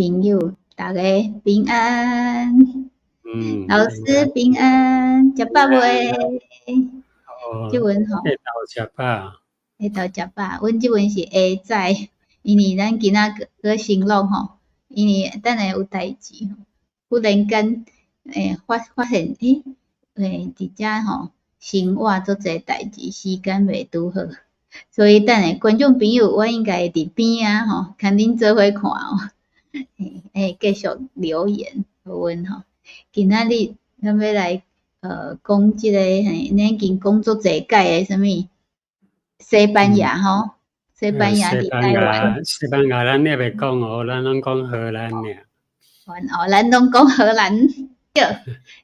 朋友，逐家平安。老師平安，食飽未？這陣吼，下晝食飽。下晝食飽，阮這陣是下早，因為咱今仔閣先錄吼，因為等下有代誌，忽然間發現，佇遮吼生活足濟代誌，時間袂拄好，所以等下觀眾朋友，我應該會佇邊仔吼，共恁做伙看哦。繼續留言予阮吼。今仔日咱欲來講這個嘿，咱已經講足濟擺的啥物西班牙吼，西班牙佇台灣。西班牙咱猶未講哦，咱攏講荷蘭爾。哦，咱攏講荷蘭對。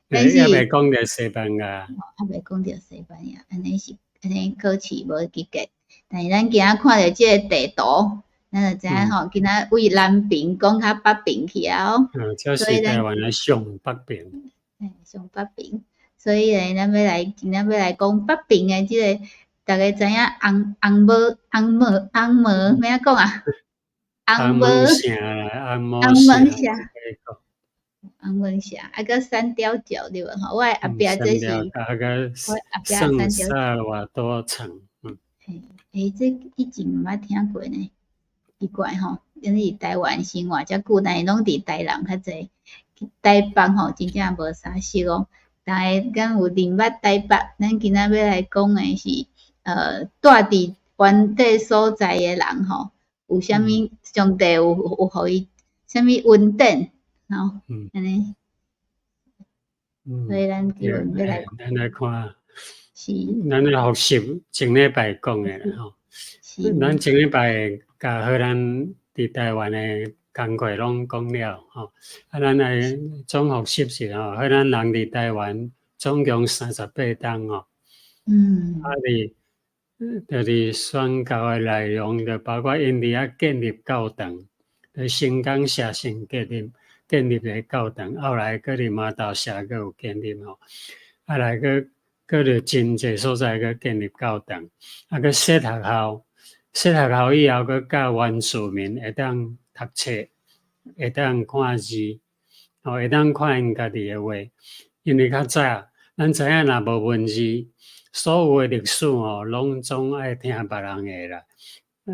但是猶未講著西班牙。猶未講著西班牙，按呢是按呢考試無及格。但是咱今仔看著這個地圖，咱就知影吼，今仔為南邊講較北邊去啊哦。這是台灣的上北邊。嘿，上北邊。所以咧，咱欲來今仔欲來講北邊的這個，逐家知影紅紅毛紅毛紅毛欲按怎講啊？紅毛城啦，紅毛城。紅毛城，啊閣三貂角對無吼？我的後壁這是，我後壁聖薩瓦多城。嘿，這以前毋捌聽過呢，奇怪吼，因為台灣生活遮久，但是攏佇台南較濟，台北吼真正無啥熟哦。逐家敢有認捌台北？咱今仔欲來講的是，蹛佇原地所在的人吼，有啥物上帝有予伊啥物恩典吼？按呢。所以咱今日欲來，咱來看，是，咱來複習前禮拜講的啦吼。咱前禮拜共荷蘭佇台灣的工課攏講了吼，啊，咱來總複習是吼，荷蘭人佇台灣總共38冬吼。啊，佇就是宣教的內容，就包括𪜶佇遐建立教堂，佇新港社先建立一个教堂，後來閣佇馬豆社閣有建立吼，啊來閣佇真濟所在閣建立教堂，啊閣設學校，設學校以後閣教原住民會當讀冊，會當看字，吼，會當看𪜶家己的話，因為較早，咱知影若無文字，所有的歷史吼，攏總愛聽別人的啦，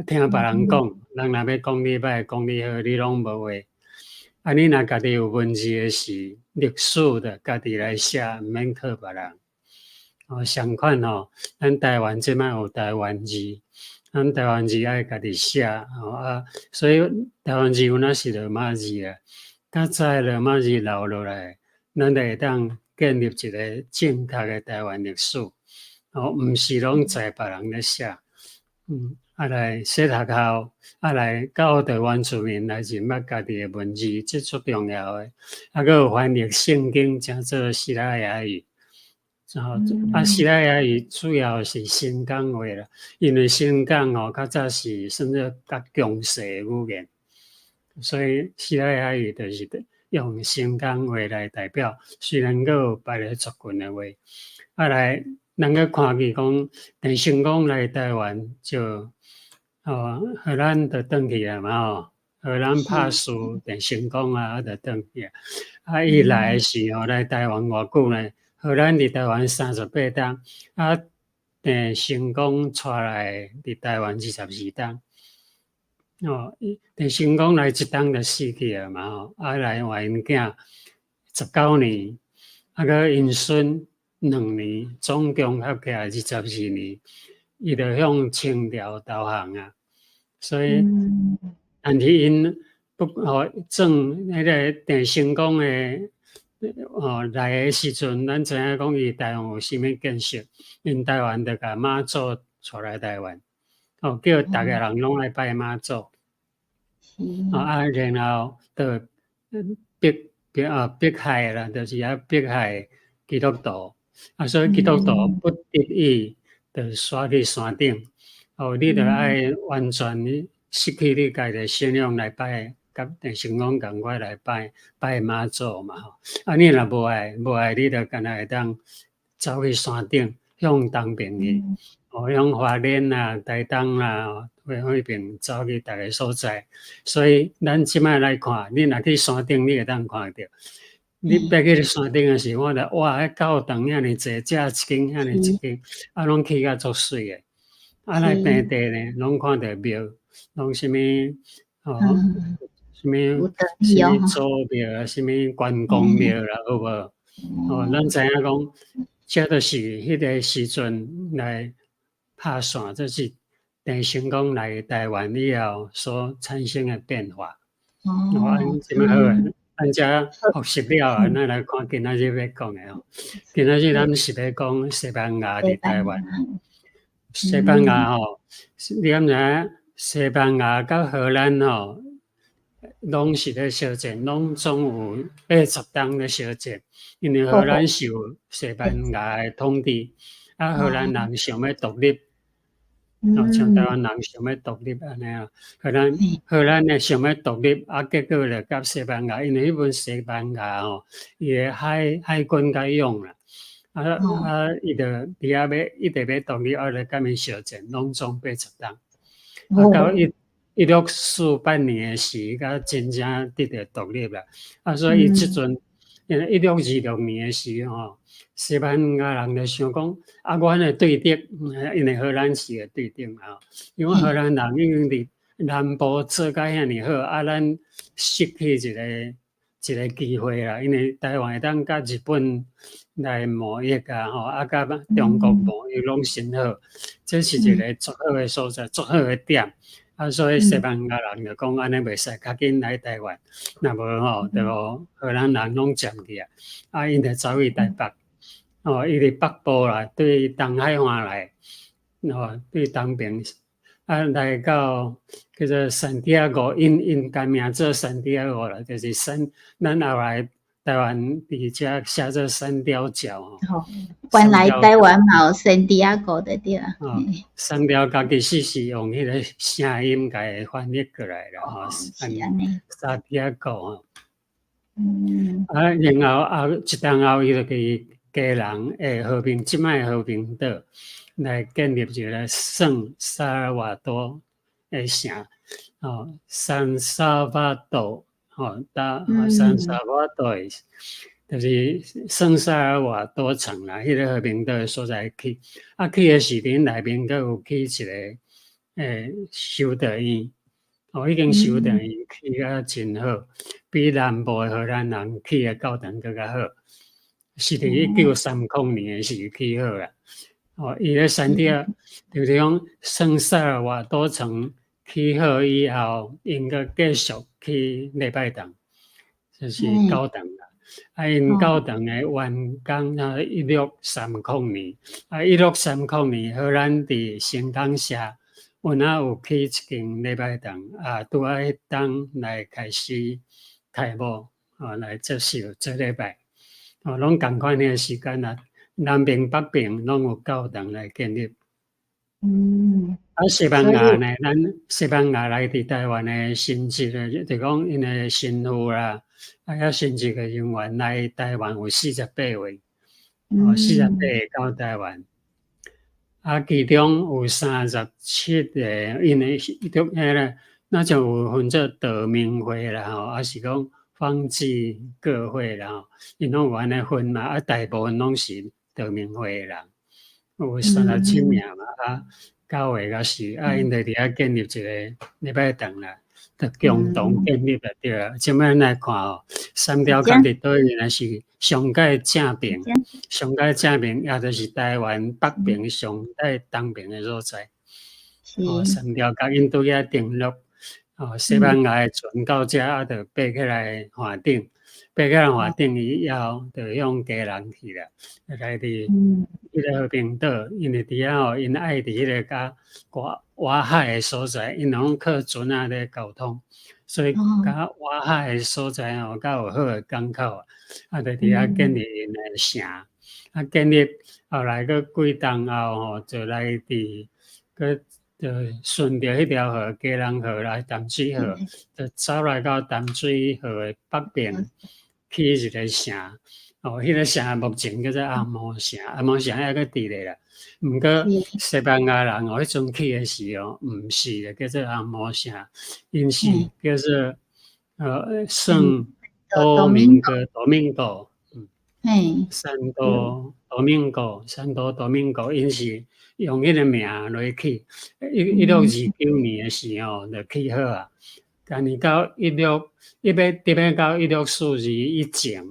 聽別人講，人若欲講你歹，講你好，你攏無話。啊，你若家己有文字的時，歷史就家己來寫，毋免靠別人。哦，相款吼，咱台灣這擺有台灣字，咱台灣字愛家己寫，吼啊，所以台灣字有若是羅馬字啊，較早羅馬字留落來，咱就會當建立一個正確的台灣歷史。哦，毋是攏在別人咧寫，啊來設學校，啊來教導原住民來認捌家己的文字，這足重要的。啊，閣有翻譯聖經，成做西拉雅語。吼，啊，西拉雅語主要是新港話啦，因為新港吼較早是算做較強勢的語言，所以西拉雅語就是用新港話來代表，雖然閣有別个族群的話，啊來。咱閣看見講，鄭成功來台灣就，哦，荷蘭就轉去啊嘛吼，荷蘭拍輸鄭成功啊，就轉去啊。啊，伊來的時候來台灣偌久呢？荷蘭佇台灣38冬，啊，鄭成功帶來佇台灣22冬。哦，鄭成功來一冬就死去啊嘛吼，啊來換𪜶囝19年，啊閣𪜶孫2年，總共合起來22年，伊就向清朝投降啊。所以，但是𪜶不吼算彼个鄭成功的哦來的時陣，咱知影講伊台灣有啥物建設，𪜶台灣就共媽祖帶來台灣，哦叫逐个人攏愛拜媽祖。啊，然後就迫迫啊迫害啦，就是啊迫害基督徒，啊所以基督徒不得已就徙去山頂，哦，你著愛完全失去你家己的信仰來拜，佮鄭成功仝款來拜拜媽祖嘛吼。啊，你若無愛無愛，你就干焦會當走去山頂向東邊去。哦，向花蓮啦、台東啦，彼邊走去逐个所在，所以咱這擺來看，你若去山頂，你會當看著。你爬去山頂的時，我就哇，彼教堂遐爾濟，遮一間，遐爾一間，啊，攏起甲足媠的。啊，來平地呢，攏看著廟，攏啥物哦，啥物啥物祖廟啊，啥物關公廟啦，有無？哦，咱知影講，這就是彼个時陣來拍線，這是鄭成功來台灣以後所產生的變化。哦，這麼好，咱遮復習了後，咱來看今仔日欲講的吼。今仔日咱是欲講西班牙佇台灣。西班牙吼，你敢知影？西班牙佮荷蘭吼，攏是咧相戰，攏總有80冬咧相戰。因為荷蘭受西班牙的統治，啊，荷蘭人想欲獨立，哦，像台灣人想欲獨立按呢啊。荷蘭呢想欲獨立，啊，結果就佮西班牙，因為彼陣西班牙吼，伊的海軍較勇啦，啊啊，伊就佇遐欲一直欲獨立，啊，就佮𪜶相戰，攏總80冬。啊，到1648年的時，才真正得著獨立啦。啊，所以這陣，因為1626年的時吼，西班牙人就想講，啊，阮的對敵，因為荷蘭是個對敵嘛吼，因為荷蘭人已經佇南部做甲遐爾好，啊，咱失去一個機會啦。因為台灣會當佮日本來貿易啊，吼，啊，佮中國貿易攏真好，這是一個足好的所在，足好的點。啊，所以西班牙人就講按呢袂使，較緊來台灣，若無吼，就予荷蘭人攏佔去啊。啊，𪜶就走去台北，哦，伊佇北部啦，對東海岸來，哦，對東邊，啊，來到叫做聖地亞哥，𪜶共名做聖地亞哥啦，就是三，咱後來台灣佇遮寫做三貂角吼。原來台灣嘛有聖地亞哥的對啊。哦，三貂角其實是用彼个聲音共翻譯過來啦，吼，是按呢。沙地亞哥吼。啊，然後後一冬後，伊就去基隆的和平，這擺和平島來建立一个聖薩爾瓦多的城，哦，聖薩瓦多，吼，搭聖薩瓦多，就是聖薩爾瓦多城啦，彼个和平島的所在去。啊，去的時陣內面閣有起一个修道院，哦，彼間修道院起甲真好，比南部的荷蘭人起的教堂閣較好。是佇1930年的時起好啦。哦，伊咧山頂，就是講聖薩爾瓦多城起好以後，𪜶閣繼續起禮拜堂，就是教堂啦。啊，𪜶教堂的完工啊，1630年。啊，1630年，荷蘭佇新港社，有哪有起一間禮拜堂，啊，拄仔彼冬來開始開幕，哦，來接受做禮拜。哦，攏仝款彼个時間啊，南邊北邊攏有教堂來建立。啊，西班牙呢？咱西班牙來佇台灣的神職的，就講𪜶的神父啦，啊，遐神職的人員來台灣有48位，哦，48個到台灣。啊，其中有37個，𪜶的中彼个，那就有分做道明會啦，吼，抑是講方濟各會啦，吼，𪜶攏有按呢分嘛，啊，大部分攏是道明會的人，有37名嘛，啊，九個較是，啊，𪜶就佇遐建立一个禮拜堂啦，就共同建立就對啊。這擺咱來看吼，三貂角佇佗位呢是上蓋正爿，上蓋正爿，也就是台灣北爿上蓋東爿的所在。哦，三貂角𪜶拄遐登陸，哦，西班牙的船到遮啊，就爬起來岸頂，爬起來岸頂以後，就向基隆去啦，來佇彼个和平島，因為佇遐吼，𪜶愛佇彼个較外海的所在，𪜶攏靠船仔咧交通，所以較外海的所在吼，較有好的港口，啊，就佇遐建立𪜶的城，啊，建立後來閣幾冬後吼，就來佇閣就順著彼條河，基隆河來淡水河，就走來到淡水河的北邊，起一个城，哦，彼個城目前叫做阿摩城，阿摩城猶閣佇咧啦。毋過西班牙人哦，彼陣去的時哦，毋是叫做阿摩城，𪜶是叫做聖多明哥，多明哥，三多多明哥，三多多明哥，𪜶是用彼個名落去。1629年的時候就起好啊，但是到一六一欲特別到1642以前，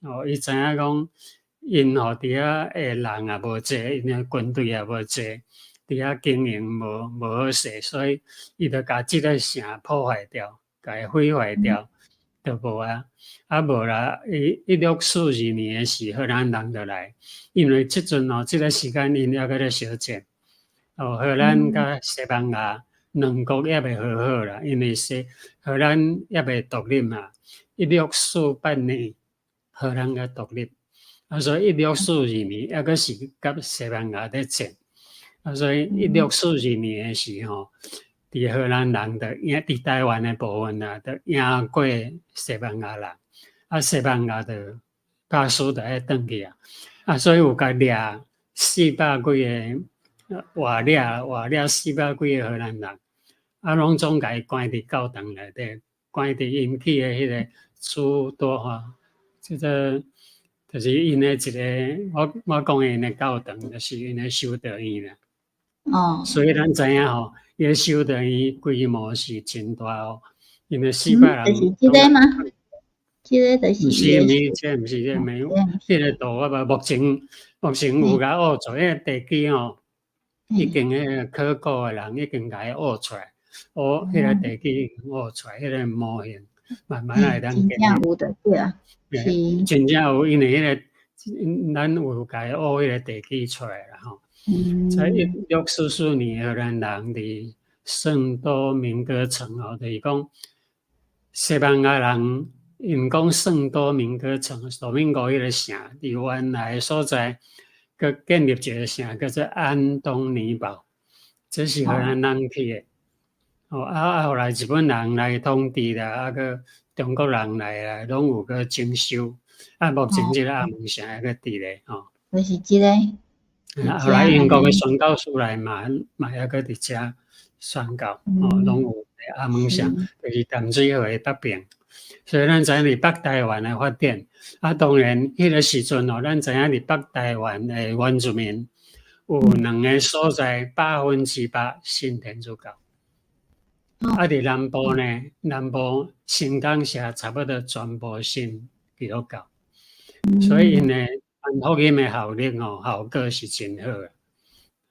哦，伊知影講，𪜶吼佇遐的人也無濟，𪜶的軍隊也無濟，佇遐經營無好勢，所以伊就共這个城破壞掉，共伊毀壞掉，就無啊。啊無啦，伊1642年的時，荷蘭人就來，因為這陣哦，這个時間𪜶猶閣咧相戰，哦，荷蘭佮西班牙兩國猶未和好啦，因為荷蘭猶未獨立嘛，1648年荷蘭才獨立，啊，所以1642年猶閣是佮西班牙咧戰，啊，所以1642年的時吼，佇荷蘭人就贏佇台灣的部分啊，就贏過西班牙人，啊，西班牙就拍輸就愛轉去啊，啊，所以有共掠四百幾个活掠活掠四百幾个荷蘭人，啊，攏總共伊關佇教堂內底，關佇𪜶起的彼个主多吼。這個就是𪜶的一个，我講的𪜶的教堂，就是𪜶的修道院啦。所以咱知影吼，伊个修道院規模是真大哦，因為四百人。就是這个嗎？這个就是。毋是，毋是，這毋是這沒有，彼个圖我目前有共挖出，彼个地基吼，已經彼個考古的人已經共伊挖出來，挖彼個地基已經挖出來，彼個模型慢慢來當真正有的對啊。是真正有，因為彼个咱有共伊挖彼個地基出來啦吼。在1644年，荷蘭人佇聖多明哥城吼，就是講西班牙人𪜶講聖多明哥城，多明哥彼個城，佇原來的所在，閣建立一個城，叫做安東尼堡，這是荷蘭人起的。哦，啊，後來日本人來統治啦，啊，閣中國人來啦，攏有閣整修。啊，目前這個阿門城還閣佇咧吼。就是這个。啊，後來英國的宣教師來嘛猶閣佇遮宣教，哦，攏有阿門城，就是淡水河的北邊。所以咱知影佇北台灣的發展，啊，當然彼個時陣哦，咱知影佇北台灣的原住民有兩个所在100%信天主教。啊，佇南部呢，南部新港社差不多全部信基督教，所以𪜶的傳福音的效力哦，效果是真好的。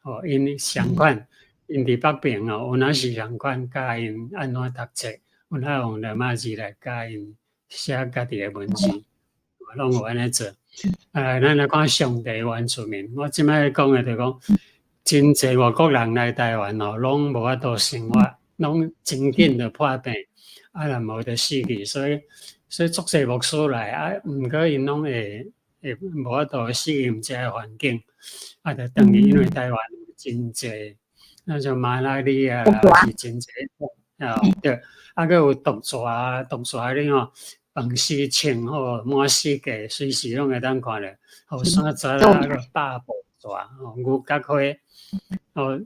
哦，𪜶相款，𪜶佇北邊哦，有哪是仝款教𪜶按怎讀冊，有哪用羅馬字來教𪜶寫家己的文字，攏有按呢做。啊，咱來看上帝原住民，我這擺講的就講，真濟外國人來台灣哦，攏無法度生活，攏真緊就破病，啊，若無就死去，所以足濟牧師來啊，毋過𪜶攏會無法度適應這个環境，啊，就轉去，因為台灣有真濟，那像馬來利亞啦，是真濟，啊對，啊，閣有毒蛇，毒蛇你吼，飯時穿吼，滿四界隨時攏會當看著，予山蛇啦，閣百步蛇，吼，牛角花，哦，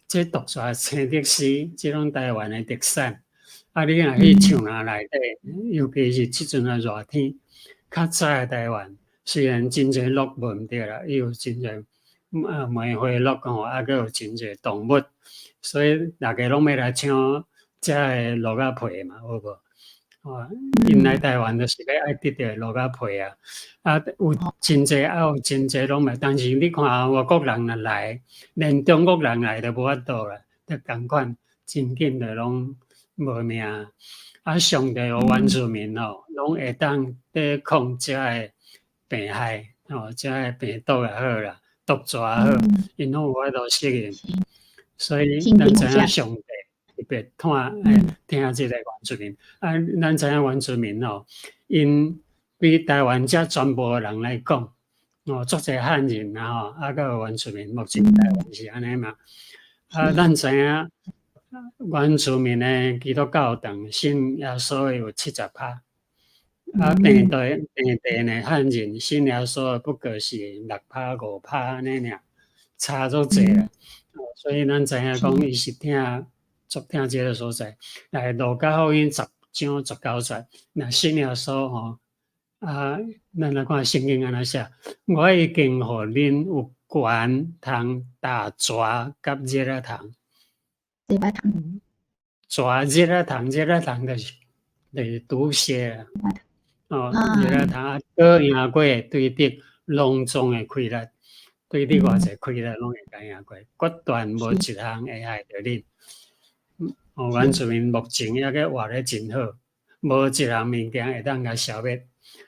這毒蛇青竹絲，這攏台灣的特產。啊，你若去樹林內底，尤其是這陣啊熱天，較早的台灣雖然真濟鹿無毋對啦，伊有真濟梅花鹿吼，啊，閣有真濟動物，所以大家攏欲來搶遮的鹿仔皮嘛，有無？哦，𪜶來台灣就是欲愛得著鹿仔皮啊，啊，有真濟啊，有真濟攏嘛，但是你看外國人若來，連中國人來都無法度啦，都仝款，真緊就攏無命。啊，上帝予原住民哦，攏會當抵抗遮个病害，哦，遮个病毒也好啦，毒蛇也好，𪜶攏有法度適應。所以咱知影上帝特別疼疼這个原住民。啊，咱知影原住民哦，𪜶比台灣遮全部的人來講，哦，足濟漢人啊吼，啊，閣有原住民，目前台灣是按呢嘛。啊，咱知影原住民的基督教堂信耶穌的有70趴，啊，平地平地呢，漢人信耶穌不過是6趴5趴按呢爾，差足濟啦。所以咱知影講，伊是疼足疼這个所在。來路加福音10章19節，若信耶穌吼，啊，咱來看聖經按怎寫，我已經予恁有權通踏蛇佮蟇仔蟲。蟇仔蟲。蛇蟇仔蟲，蟇仔蟲就是毒蛇啊。哦，蟇仔蟲啊，閣贏過對敵攏總的氣力，對敵偌濟氣力攏會共贏過，決斷無一項會害著恁。哦，原住民目前猶閣活得真好，無一項物件會當共消滅。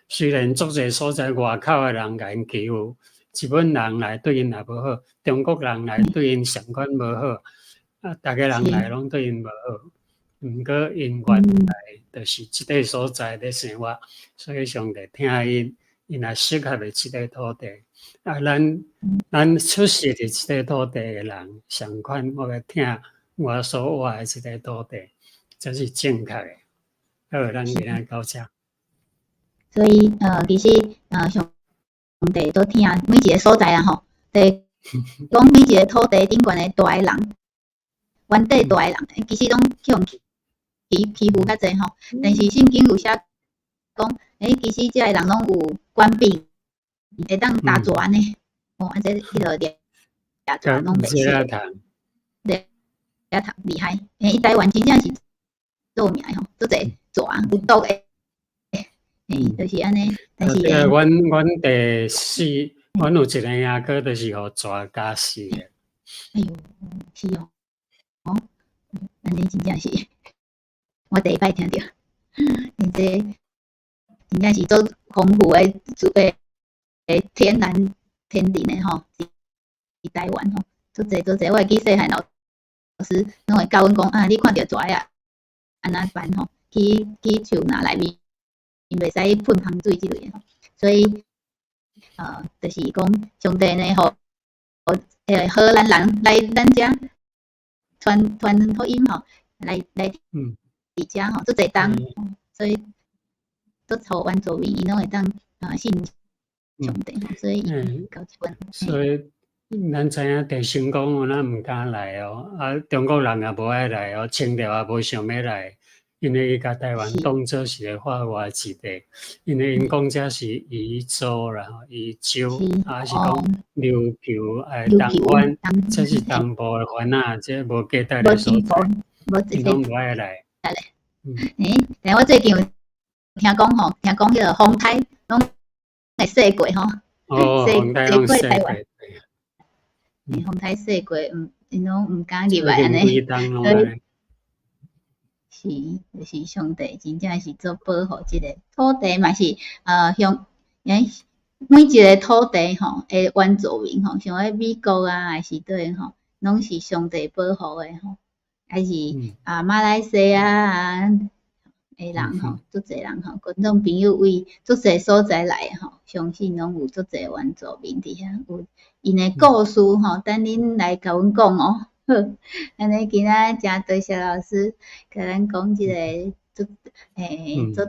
雖然足濟所在外口的人共𪜶欺負，日本人來對𪜶也無好，中國人來對𪜶相款無好，啊，逐个人來攏對𪜶無好。毋過𪜶原來就是這塊所在咧生活，所以上帝疼𪜶，𪜶也適合佇這塊土地。啊，咱出世佇這塊土地的人，相款我欲疼我所活的這塊土地，這是正確的。好，咱今仔到這。所以，其實，上帝都疼每一个所在啦吼，就是講每一个土地頂懸的蹛的人，原地蹛的人，其實攏去予欺負較濟吼。但是聖經有寫講，其實這个人攏有權柄，會當踏蛇呢。哦，啊，這彼个掠蛇攏袂死。掠仔蟲厲害，伊台灣真正是著名的吼，足濟蛇有毒的。就是按呢。但是，阮第四，阮有一个兄哥，就是予蛇咬死的。哎喲，是哦，哦，按呢真正是，我第一擺聽著，𪜶這真正是足豐富的自的天然的吼，佇台灣吼，足濟足濟。我會記細漢老師攏會教阮講啊，你看著蛇仔按怎辦吼？去樹林內面。袂使噴香水之類的吼，所以，就是講上帝呢，予荷蘭人來咱遮傳福音吼，來佇遮吼，足濟冬，所以足予原住民𪜶攏會當信上帝吼，所以到這份。所以咱知影鄭成功咱毋敢來哦，啊，中國人也無愛來哦，清朝也無想欲來。因為伊共台灣當做是個法外之地，因為𪜶講這是夷州啦，夷州，啊是講琉球東番，這是東部的番仔，這無價值的所在，𪜶攏無愛來。欸，但我最近有聽講吼，聽講彼个風颱攏會洗過吼，哦，風颱攏洗過。風颱洗過，𪜶攏毋敢入來按呢，所以是，就是上帝真正是足保護這个土地嘛是，向每一个土地吼的原住民吼，像彼美國啊，還是佗吼，攏是上帝保護的吼，還是啊馬來西亞啊的人吼，足濟人吼，觀眾朋友為足濟所在來的吼，相信攏有足濟原住民佇遐，有𪜶的故事吼，等恁來共阮講哦。好，按呢今仔誠多謝老師共咱講這个足足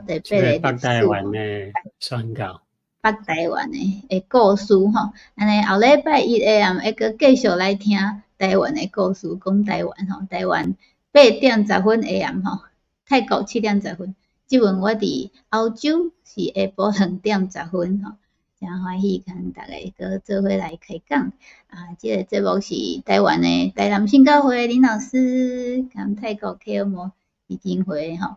特別的北台灣的宣教，北台灣的故事吼，按呢後禮拜一下暗會閣繼續來聽台灣的故事，講台灣吼，台灣8點10分下暗吼，泰國7點10分，這陣我佇歐洲是下晡2點10分吼。誠歡喜共大家閣做伙來開講。啊，這个節目是台灣的台南聖教會林老師，佮泰國克爾基金會吼，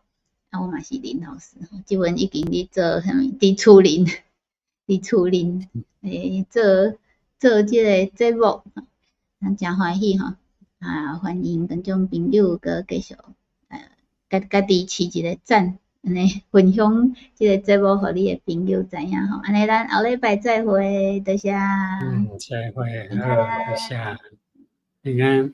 啊，我嘛是林老師吼，這陣已經佇做啥物？佇厝裡做這个節目，咱誠歡喜吼。啊，歡迎觀眾朋友閣繼續，共家己揤一个讚。按呢分享這个節目，予你的朋友知影吼。按呢，咱後禮拜再會，多謝。嗯，再會，好，多謝，平安。